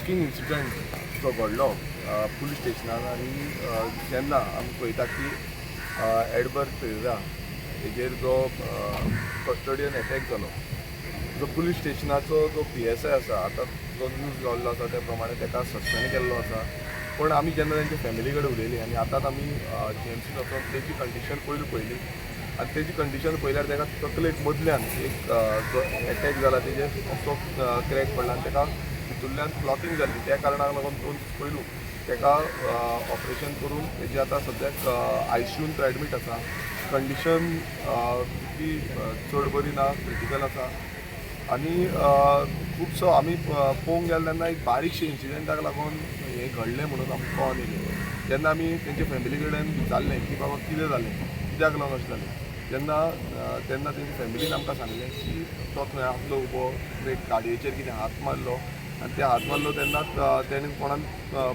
Shocking incident जो घडलो police स्टेशनान आनी जेन्ना आमी पळयता की एडबर्ग फेरेरा हेजेर जो कस्टडियन एटॅक जालो, जो पुलीस स्टेशनाचो जो पीएसआय आसा, आतां जो न्यूज गावल्लो आसा त्या प्रमाणे ताका सस्पेंड केल्लो आसा. पूण आमी जेन्ना तेंच्या फॅमिली कडेन उलयली आनी आतांच आमी जीएमसीन वचोन तेजी कंडिशन पयलू पळयली आनी तेजी कंडिशन पळयल्यार ताका तकलेक मदल्यान एक जो एटॅक जाला, तेजेर असो क्रॅक पडला आनी ताका भितुल्ल्यान क्लॉटींग जाल्ली. त्या कारणाक लागून 2 दीस पयलू ताका ऑपरेशन करून तेजी आतां सद्याक आयसीयून तो एडमीट आसा. कंडिशन तितली चड बरी ना, क्रिटिकल आसा. आनी खुबसो आमी पळोवंक गेले तेन्ना एक बारीकशे इन्सिडंटाक लागून हें घडलें म्हणून आमकां कळोन येयलें. जेन्ना आमी तेंच्या फॅमिली कडेन विचारलें की बाबा कितें जालें, कित्याक लागून अशें जालें, तेन्ना तेन्ना तेंच्या फॅमिलीन आमकां सांगलें की तो थंय आसलो उबो, एक गाडयेचेर कितें हात मारलो आनी ते हात मारलो तेन्नाच तेणें कोणान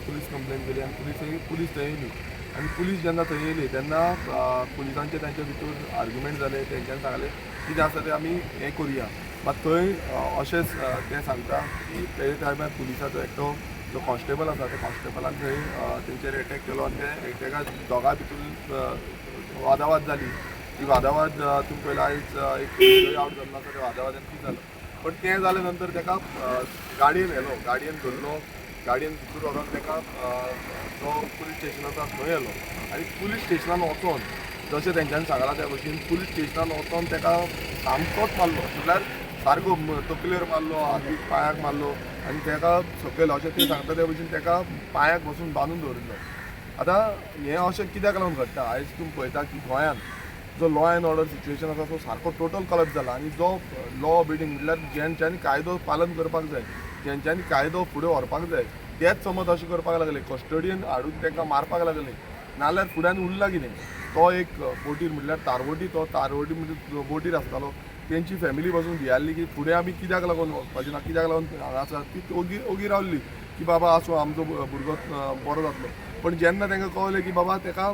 पुलीस कंप्लेन केली आनी पुलीस थंय येयली. आनी पुलीस जेन्ना थंय येयली तेन्ना पुलिसांचे तांच्या भितर आर्ग्युमेंट जाले. तेंच्यांनी सांगलें कितें आसा तें आमी हें करुया. मात थंय अशेंच ते सांगता की ते टायमार पुलिसाचो एकटो जो कॉन्स्टेबल आसा, त्या कॉन्स्टेबलान थंय तेंचेर एटॅक केलो आनी ते एटॅका दोगां भितून वादावाद जाली. ती वादावाद तुमी पयला आयज एक आवट जाल्लो आसा. त्या वादावादान कितें जालो, पण तें जाल्या नंतर ताका गाडयेन व्हेलो, गाडयेन धरलो, गाडयेन भितर व्हरोन ताका जो पुलीस स्टेशन आसा थंय व्हेलो. आनी पुलीस स्टेशनान वचोन जशें तेंच्यांनी सांगलां त्या भशेन पुलीस स्टेशनान वचोन ताका सामकोच मारलो, म्हटल्यार सारको तकलेर मारलो, हातीक पांयाक मारलो आनी ताका सकयल अशें ते सांगता त्या भशेन ताका पांयाक बसून बांदून दवरिल्लो. आतां हें अशें कित्याक लागून घडटा? आयज तुमी पळयता की गोंयांत जो लॉ एंड ऑर्डर सिच्युएशन आसा तो सारको टोटल कॉलॅप्स जाला. आनी जो लॉ अबेडींग म्हटल्यार जेंच्यांनी कायदो पालन करपाक जाय, जेंच्यांनी कायदो फुडें व्हरपाक जाय, तेच समज अशें करपाक लागले, कस्टडियन हाडून तांकां मारपाक लागले, नाल्यार फुड्यान उरला कितें? तो एक बोटीर म्हटल्यार तारवटी, तो तारवटी म्हणजे बोटीर आसतालो. तेंची फॅमिली पासून भियाल्ली की फुडें आमी कित्याक लागून वचपाचें ना, कित्याक लागून हांगा आसा. ती ओगी ओगी रावली की बाबा आसूं, आमचो भुरगो बरो जातलो. पण जेन्ना तांकां कळ्ळें की बाबा ताका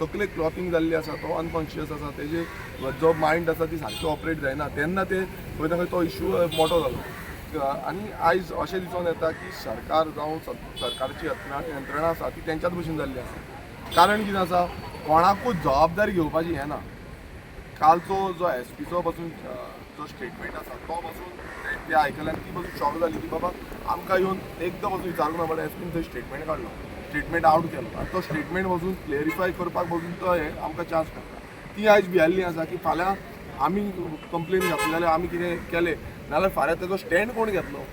तकलेक क्लॉटींग जाल्ली आसा, तो अनकॉन्शियस आसा, तेजे जो मायंड आसा ती सारकी ऑपरेट जायना, तेन्ना ते खंय ना खंय तो इशू मोठो जालो. आनी आयज अशें दिसून येता की सरकार जावं सरकारची यंत्रणा आसा ती तेंच्याच भशेन जाल्ली आसा. कारण कितें आसा, कोणाकूच जबाबदारी घेवपाची हें ना. कालचो जो एसपीचो पासून जो स्टेटमेंट आसा तो पासून ते आयकल्यान ती पासून शॉक जाली की बाबा आमकां येवन एकदां पासून विचारूंक ना, बट एसपीन थंय स्टेटमेंट काडलो, स्टेटमेंट आवट केलो आनी तो स्टेटमेंट वचून क्लेरिफाय करपाक पासून तो हे आमकां चान्स मेळटा. ती आयज भियाल्ली आसा की फाल्यां आमी कंप्लेन घातली जाल्यार, आमी कितें केलें नाल्यार फाल्यां तेजो स्टँड कोण घेतलो?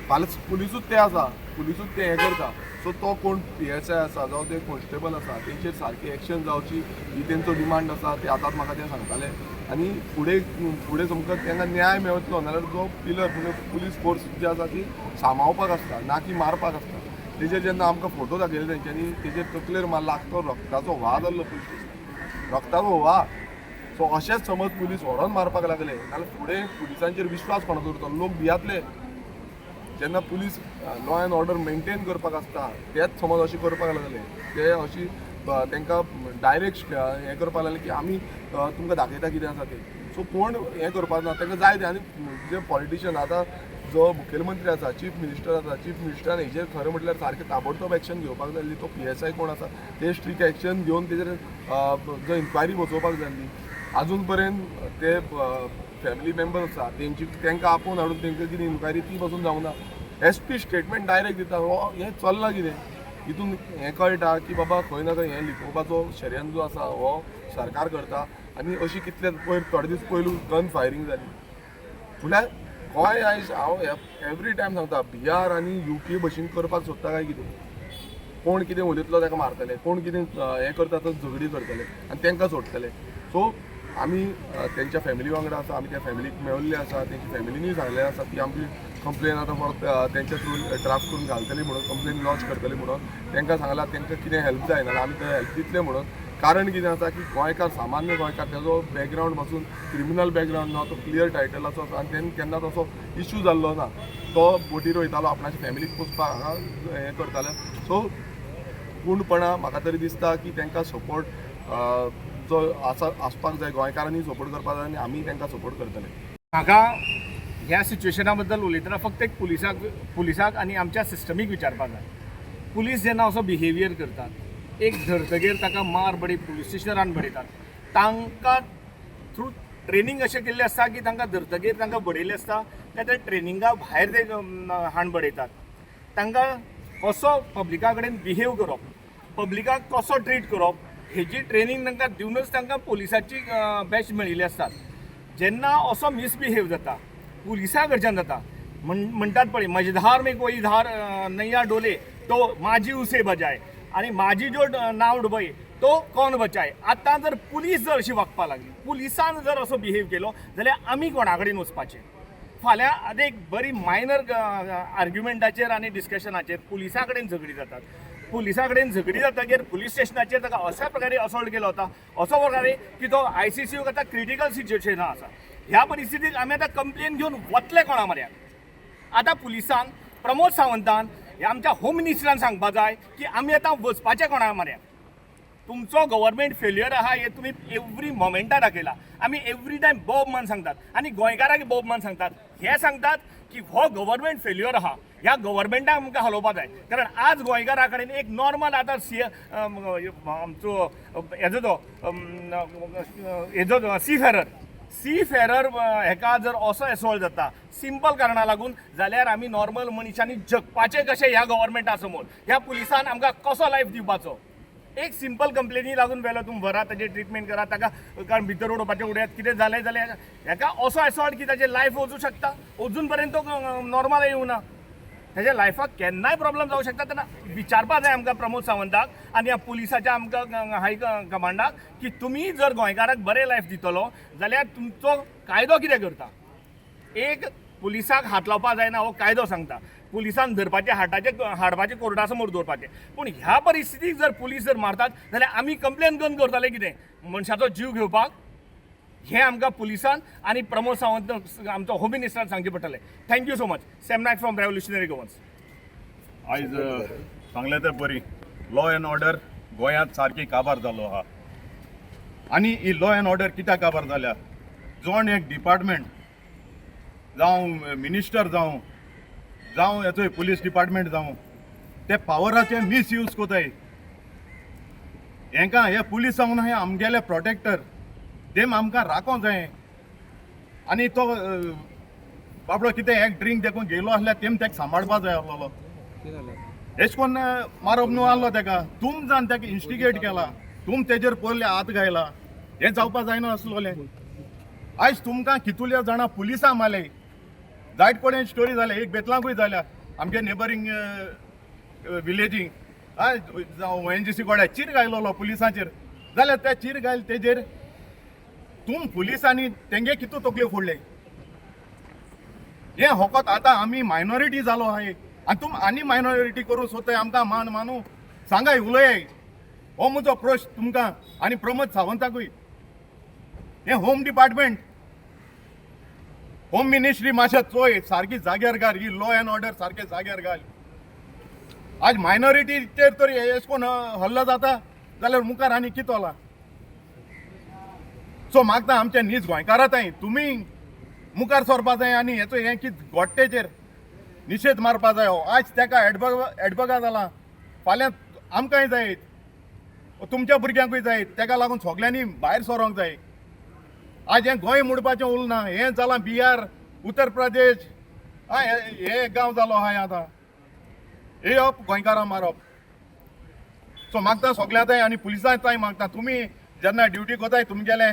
फाल्यां पुलिसूच ते आसा, पुलिसूच ते हें करता. सो तो कोण पीएसआय आसा जावं ते कॉन्स्टेबल आसा, तेंचेर सारकी एक्शन जावची ही तेंचो डिमांड आसा. ते आतांच म्हाका तें सांगताले. आनी फुडें फुडें समज तांकां न्याय मेळटलो नाल्यार जो पिलर म्हणजे पुलीस फोर्स जी आसा ती सांबाळपाक आसता, ना की मारपाक आसता. तेजेर जेन्ना आमकां फोटो दाखयले तेंच्यांनी, तेजेर तकलेर मारला, तो रक्ताचो व्हा जाल्लो पुलीस स्टेशनार, रक्ताचो व्हा. सो अशेंच समज पुलीस व्हरोन मारपाक लागले जाल्यार फुडें पुलिसांचेर विश्वास कोणाचो उरतलो? लोक भियातले. जेन्ना police law and order maintain करपाक आसता, तेच समज अशें करपाक लागले, ते अशी तांकां डायरेक्ट हें करपाक लागले की आमी तुमकां दाखयता कितें आसा तें. सो कोण हें करपाक ना, तांकां जाय तें. आनी जे पॉलिटिशियन आतां जो मुखेलमंत्री आसा, चीफ मिनिस्टर आसा, चीफ मिनिस्टरान हेजेर खरें म्हटल्यार सारकें ताबडतोब एक्शन घेवपाक जाय आसली. तो पीएसआय कोण आसा ते स्ट्रीक एक्शन घेवन तेजेर जो इन्क्वायरी बसोवपाक जाय आसली. अजून पर्यंत ते फॅमिली मेंबर आसा तेंची, तांकां आपोवन हाडून तेंकां कितें इन्क्वायरी ती पसून जावंक ना. एसपी स्टेटमेंट डायरेक्ट दिता. हो हें चल्लां कितें? हितून हें कळटा की बाबा खंय ना खंय हें लिपोवपाचो षडयंत्र जो आसा हो सरकार करता. आनी अशी कितले पयर थोडे दीस पयलू गन फायरींग जाली. म्हळ्यार गोंय आयज हांव एवरी टायम सांगता, बिहार आनी युपी भशेन करपाक सोदता काय कितें? कोण कितें उलयतलो ताका मारतले, कोण कितें हें करता तो झगडी करतले आनी तांकां सोडटले. सो आमी तेंच्या फॅमिली वांगडा आसा. आमी त्या फॅमिलीक मेळिल्ले आसा. तेंच्या फॅमिलीनूय सांगलें आसा की आमची कंप्लेन आतां परत तेंच्या थ्रू ड्राफ्ट करून घालतली म्हणून, कंप्लेन लॉन्च करतली म्हणून. तांकां सांगलां तांकां कितें हेल्प जाय नाल्यार आमी ते हेल्प दितले म्हणून. कारण कितें आसा की गोंयकार, सामान्य गोंयकार, तेजो बॅकग्रावंड पासून क्रिमिनल बॅकग्रावंड ना, तो क्लियर टायटलाचो आसा आनी तेणें केन्ना तसो इश्यू जाल्लो ना. तो बोटीर वयतालो, आपणाच्या फॅमिलीक पोसपाक हांगा हें करताले. सो पूर्णपणा म्हाका तरी दिसता की तांकां सपोर्ट जो आसा आसपाक जाय. गोंयकारांनी सपोर्ट करपाक जाय आनी आमी तांकां सपोर्ट करतले. म्हाका ह्या सिच्युएशना बद्दल उलयतना फक्त एक पुलिसाक आनी आमच्या सिस्टमीक विचारपाक जाय. पुलीस जेन्ना असो बिहेवियर करतात, एक धरतगीर ताका मार बडी पुलीस स्टेशनान बडयतात, तांकां थ्रू ट्रेनींग अशें केल्लें आसता की तांकां धरतगीर तांकां बडयल्लें आसता काय ते ट्रेनिंगा भायर ते हाण बडयतात? तांकां कसो पब्लिका कडेन बिहेव करप, पब्लिकाक कसो ट्रीट करप हेजी ट्रेनींग तांकां दिवनच तांकां पुलिसाची बॅच मेळिल्ली आसतात. जेन्ना असो मिसबिहेव जाता, पुलिसा कडच्यान जाता, म्हणटात पळय, मझधार में कोई धार नैया डोले तो माझी उसे बजाय आनी माझी जो नाव डुबय तो कोण बचाय. आतां जर पुलीस जर अशी वागपाक लागली, पुलिसान जर असो बिहेव केलो जाल्यार आमी कोणा कडेन वचपाचें? फाल्यां आतां एक बरी मायनर आर्ग्युमेंटाचेर आनी डिस्कशनाचेर पुलिसा कडेन झगडी जातात. पुलिसा कडेन झगडी जातकीर पुलीस स्टेशनाचेर ताका अशा प्रकारे असॉल्ट केलो वता, असो प्रकारे की तो आयसीसीयूक आतां क्रिटिकल सिच्युएशना आसा. ह्या परिस्थितीक आमी आतां कंप्लेन घेवन वतले कोणा म्हऱ्यान? आतां पुलिसान, प्रमोद सावंतान, ह्या आमच्या होम मिनिस्टरान सांगपा जाय की आमी आतां वचपाचें कोणा म्हऱ्यान? तुमचो गव्हर्मेंट फेल्युअर आहा हे तुमी एवरी मोमेंटा दाखयला. आमी एवरी टायम बोब मान सांगतात आनी गोंयकारांक बोब मान सांगतात, हे सांगतात की हो गव्हर्मेंट फेल्युअर आहा, ह्या गव्हर्मेंटाक आमकां हालोवपा जाय. कारण आज गोंयकारा कडेन एक नॉर्मल आतां सी आमचो हेजो तो हेजो सी फेरर हेका जर असो एसॉल्ट जाता सिंपल कारणा लागून, जाल्यार आमी नॉर्मल मनशांनी जगपाचें कशें ह्या गव्हर्मेंटा समोर? ह्या पुलिसान आमकां कसो लायफ दिवपाचो? एक सिंपल कंप्लेनी लागून व्हेलो, तुमी व्हरात, ताजेर ट्रिटमेंट करा ताका, कारण भितर उडोवपाचें उडयात. कितें जालें जाल्यार हेका असो एसॉल्ट की ताजें लायफ वचूं शकता. अजून पर्यंत तो नॉर्मल येवना, ताच्या लायफाक केन्नाय प्रॉब्लम जावं शकता. तेन्ना विचारपा जाय आमकां प्रमोद सावंताक आनी ह्या पुलिसाच्या आमकां हाय कमांडाक की तुमी जर गोंयकाराक बरें लायफ दितलो जाल्यार तुमचो कायदो कितें करता? एक पुलिसाक हात लावपाक जायना हो कायदो सांगता. पुलिसान धरपाचे, हाटाचे हाडपाचे, कोर्टा समोर दवरपाचे. पूण ह्या परिस्थितीक जर पुलीस जर मारतात जाल्यार आमी कंप्लेन करून करतले कितें? मनशाचो जीव घेवपाक? हें आमकां पुलिसान आनी प्रमोद सावंत आमचो होम मिनिस्टरान सांगचें पडटलें. Thank you so much. Sam Naik from Revolutionary Goans. आयज सांगलें ते बरी, लॉ एंड ऑर्डर गोंयांत सारकी काबार जालो आहा. आनी ही लॉ एंड ऑर्डर कित्याक काबार जाल्या? जण एक डिपार्टमेंट जावं, मिनिस्टर जावं, जावं हेचो पुलीस डिपार्टमेंट जावं, ते पावराचे मिसयूज कोताय. हेंकां हे पुलीस जावन हे आमगेले प्रोटेक्टर, तेम आमकां राखोंक जाय. आनी तो बाबडो कितें एक ड्रिंक देखून गेलो आसल्यार तेम तेका सांबाळपा जाय आसलेलो. एश कोन्न मारप न्हू आहलो तेका. तुम जावन तेका इन्स्टिगेट केला, तुम तेजेर पयले हात घायला, हें जावपा जायना आसलोलें. आयज तुमकां कितुल्या जाणां पुलिसां मारले. जायत कडेन स्टोरी जाल्या, एक बेतलांकूय जाल्या, आमगे नेबरींग विलेजींक. हय, जावं ओएनजीसी कडेन चीर घायलोलो पुलिसांचेर, जाल्यार त्या चीर घायल तेजेर तुम पुलिसांनी तेंगे कितू तकल्यो फोडले. हें होकत आतां आमी मायनॉरिटी जालो आहाय आनी तुम आनी मायनॉरिटी करूंक सोदताय आमकां. मान मानू सांगाय, उलयाय. हो म्हजो प्रश्न तुमकां आनी प्रमोद सावंताकूय. हें होम डिपार्टमेंट, होम मिनिस्ट्री मातशें चोय, सारकी जाग्यार घाल ही लॉ एंड ऑर्डर, सारकें जाग्यार घाल. आज मायनॉरिटीचेर तर एश कोन हल्लो जाता जाल्यार मुखार आनी कितें जाला? सो मागता आमच्या नीज गोंयकारां तांय तुमी मुखार सरपा जाय आनी हेचो हें कितें गोडटेचेर निशेध मारपा जाय हो. आज तेका एडबगा जाला, फाल्यां आमकांय जायत, तुमच्या भुरग्यांकूय जायत. तेका लागून सगल्यांनी भायर सरोंक जाय. आज हें गोंय मोडपाचें उरना, हें जालां बिहार, उत्तर प्रदेश. आं, हे गांव जालो आहाय आतां येवप गोंयकारां मारप. सो मागता सगळ्यां तांय आनी पुलिसां तांय मागता, तुमी जेन्ना ड्युटी कोताय तुमगेले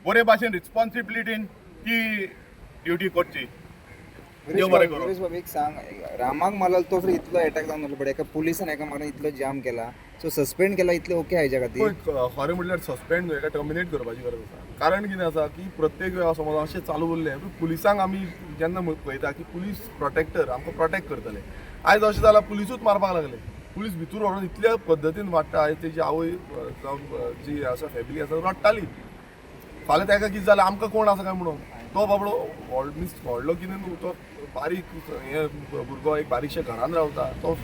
बरे भाशेन रिस्पॉन्सिबिलिटीन ती ड्युटी करची. देव बरें करूं. विरेश बाब, एक सांग, रामाक मारलो तो फक्त इतलो अटॅक जावन, बट एका पुलिसान एका मारून इतलो जाम केला, सो सस्पेंड केला इतलें ओके हेज्या खातीर? पळय, खरें म्हटल्यार सस्पेंड न्हय, एका टर्मिनेट करपाची गरज आसा. कारण कितें आसा की प्रत्येक वेळा समज अशें चालू उरलें, पुलिसांक आमी जेन्ना पळयता की पुलीस प्रोटेक्टर, आमकां प्रोटेक्ट करतले, आयज अशें जालां पुलिसूच मारपाक लागले. पुलीस भितर व्हरोन इतल्या पद्दतीन वाडटा. आयज तेजी आवय जावं जी आसा फॅमिली आसा, रडटाली. फाल्यां ताका कितें जालें, आमकां कोण आसा काय म्हणून. तो बाबडो व्हड मिन्स व्हडलो कितें न्हू, तो बारीक हे भुरगो एक बारीकशा घरान रावता. तो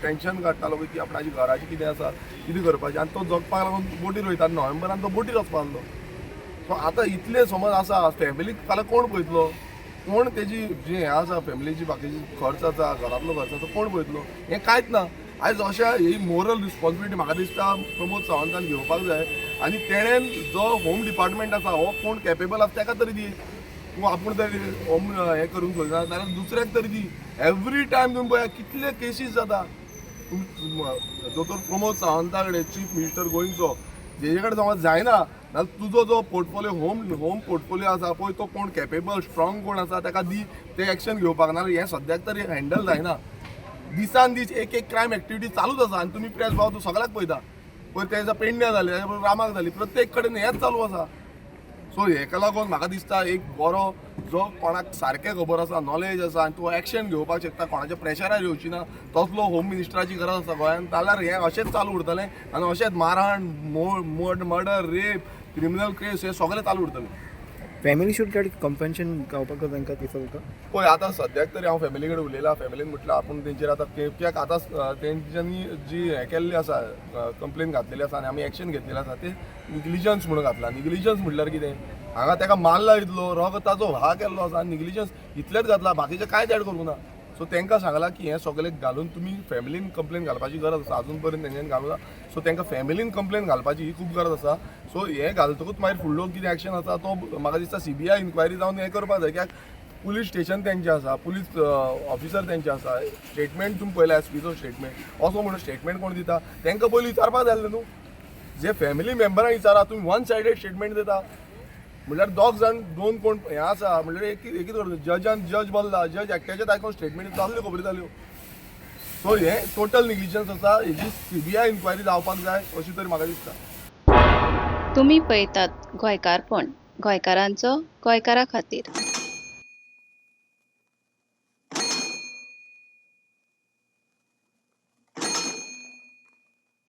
टेंशन काडटालो की आपणाच्या घराचें कितें आसा, कितें करपाचें, आनी तो जगपाक लागून बोटीर वयता आनी नोव्हेंबरान तो बोटीर वचपा आहलो. सो आतां इतलें समज आसा फॅमिलीक, फाल्यां कोण पळयतलो? कोण तेजी जी हें आसा फॅमिलीची बाकीची खर्च आसा, घरांतलो खर्च आसा, कोण पळयतलो? हें कांयच ना. आयज अशा ही मोरल रिस्पॉन्सिबिलिटी म्हाका दिसता प्रमोद सावंतान घेवपाक जाय आनी तेणेन जो होम डिपार्टमेंट आसा हो कोण कॅपेबल आसा तेका तरी दी. तूं आपूण तरी होम हें करूंक सोदना जाल्यार दुसऱ्याक तरी दी. एवरी टायम तुमी पळया कितले केसीस जाता. दोतोर प्रमोद सावंता कडेन, चीफ मिनिस्टर गोंयचो, जेजे कडेन समज जायना नाल्यार तुजो जो पोर्टफोलियो होम पोर्टफोलियो आसा पळय तो कोण कॅपेबल स्ट्रॉंग कोण आसा ताका दी ते एक्शन घेवपाक. नाल्यार हें सद्याक तरी हँडल जायना. दिसान दीस एक एक क्रायम एक्टिविटी चालूच आसा आनी तुमी प्रेस भाव तूं सगळ्याक पळयता. पयर तेजा पेडण्या जाले, तेज्या पयर रामाक जाली, प्रत्येक कडेन हेंच चालू आसा. सो हेका लागून म्हाका दिसता एक बरो जो कोणाक सारकें खबर आसा, नॉलेज आसा आनी तो एक्शन घेवपाक शकता, कोणाच्या प्रेशरार येवची ना, तसलो होम मिनिस्टराची गरज आसा गोंयांत. जाल्यार हें अशेंच चालू उरतलें आनी अशेंच मारहाण, मर्डर, रेप, क्रिमिनल केस हे सगळें चालू उरतलें. फॅमिली should get compensation गावपाक तांकां दिसता तुका? पळय, आतां सद्याक तरी हांव फॅमिली कडेन उलयलां. फॅमिलीन म्हटल्यार आपूण तेंचेर आतां कित्याक आतां तेंच्यांनी जी हें केल्ली आसा, कंप्लेन घातलेली आसा आनी आमी एक्शन घेतलेली आसा, ते निग्लिजन्स म्हणून घातला. निग्लिजन्स म्हटल्यार कितें? हांगा तेका मारला इतलो, रगताचो व्हा केल्लो आसा आनी निग्लिजन्स इतलेंच घातला, बाकीचें कांयच एड करूंक ना. सो तांकां सांगलां की हें सगळें घालून तुमी फॅमिलीन कंप्लेन घालपाची गरज आसा. अजून पर्यंत तेंच्यांनी घालूंक ना. सो तांकां फॅमिलीन कंप्लेन घालपाची ही खूब गरज आसा. सो हें घालतकूच मागीर फुडलो कितें एक्शन आसा तो म्हाका दिसता सीबीआय इन्क्वायरी जावन हें करपाक जाय. कित्याक पुलीस स्टेशन तेंचें आसा, पुलीस ऑफिसर तेंचे आसा. स्टेटमेंट तुमी पळयला, एसपीचो स्टेटमेंट, असो म्हणून स्टेटमेंट कोण दिता? तांकां पयलीं विचारपाक जाय आसलें न्हू. जे फॅमिली मेंबरांक विचारा. तुमी वन सायडेड स्टेटमेंट दिता म्हणल्यार दोग जाण दोन कोण हें आसा म्हणल्यार एक एकच करता. जजान जज बदला, जज एकट्याचेच आयकोन स्टेटमेंट चालल्यो, खबरी जाल्यो. सो हें टोटल निग्लिजन्स आसा. हेजी सीबीआय इन्क्वायरी जावपाक जाय अशी तरी म्हाका दिसता. तुमी पळयतात गोंयकारपण, गोंयकारांचो गोंयकारा खातीर.